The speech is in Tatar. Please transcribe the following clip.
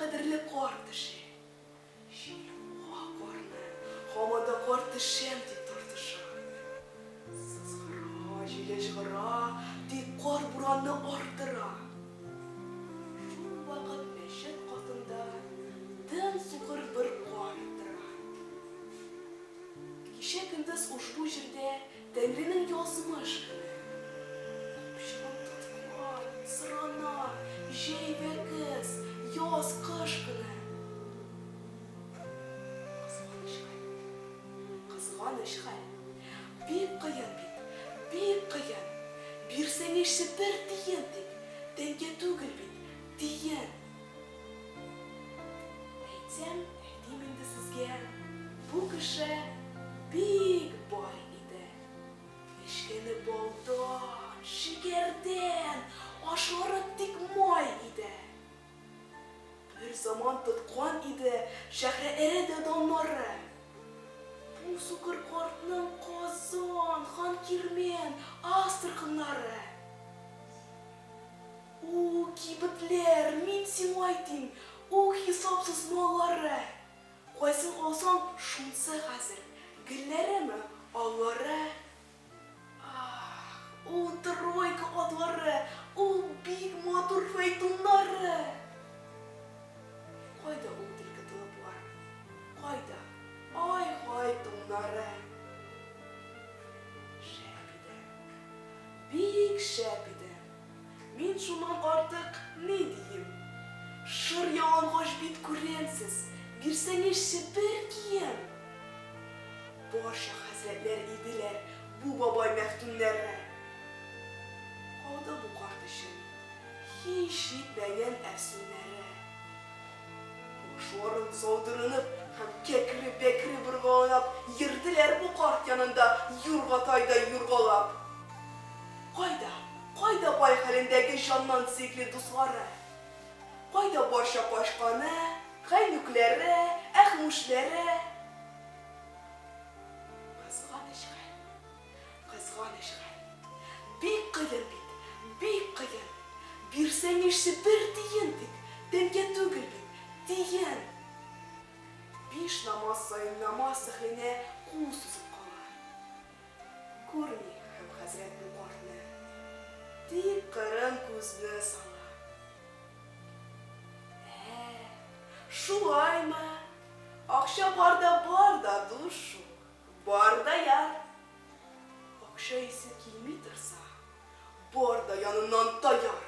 кадерле кар төшә. Җил куа карны, һаман да кар төшәм дип тартыша. Сызгыра, җил ыжгыра, тик кар буранны арттыра. Шул вакыт мәчет катында тын сукыр бер карт тора. Кичә көндез ушбу җирдә Тәңренең язмыш көне. Капчыгын тоткан, сорана, җәй вә көз, яз, кыш көне. Кызганыч хәл. Кызганыч хәл. Бик кыен бит, бик кыен. Бирсәңезче бер тиен тик, тәңкә түгел бит, тиен. Әйтсәм, әйтим инде сезгә, бу кеше бик бай иде. Эчкәне балдан, шикәрдән, ашлары тик май иде. Бер заман тоткан иде шәһрәэрә дә даннары. Бу сукыр картның Казан, Ханкирмән, Астраханнары. У, кибетләр, мин сиңайтим, у хисапсыз маллары! Кайсын алсаң, шунсы хәзер, гөлләреме, аллары? Ах, у тройка атлары, у бик матур фәйтуннары! Кайда ул төлке толыплар, кайда, ай-һай, туннары? Шәп иде, бик шәп иде. Мин шуннан артык ни диим? Шыр ялангач бит күрәмсез, бирсәңезче бер кием! Барча хәзрәтләр иделәр бу бабай мәфтүннәре. Калды бу карт өчен һич җитмәгән әфсүннәре. Башларын салдырынып һәм кәкре-бәкре боргаланап йөрделәр бу карт янында юргатайдай юргалап. Кайда, кайда бай хәлендәге җаннан сөекле дуслары? Кайда барча качканы, Гайнүкләре, Әхмүшләре? Кызганыч хәл, кызганыч хәл. Бик кыен бит, бик кыен. Бирсәңезче бер тиен тик, тәңкә түгел бит, тиен. Биш намаз саен намаз әһленә кул сузып кала. Күрми һәм хәзрәт бу картны, тик кырын күзне сала. Ә, шулаймы? Акча бар да бар да дус шул, бар да яр. Акча исе килми торса, бар да яныннан таяр.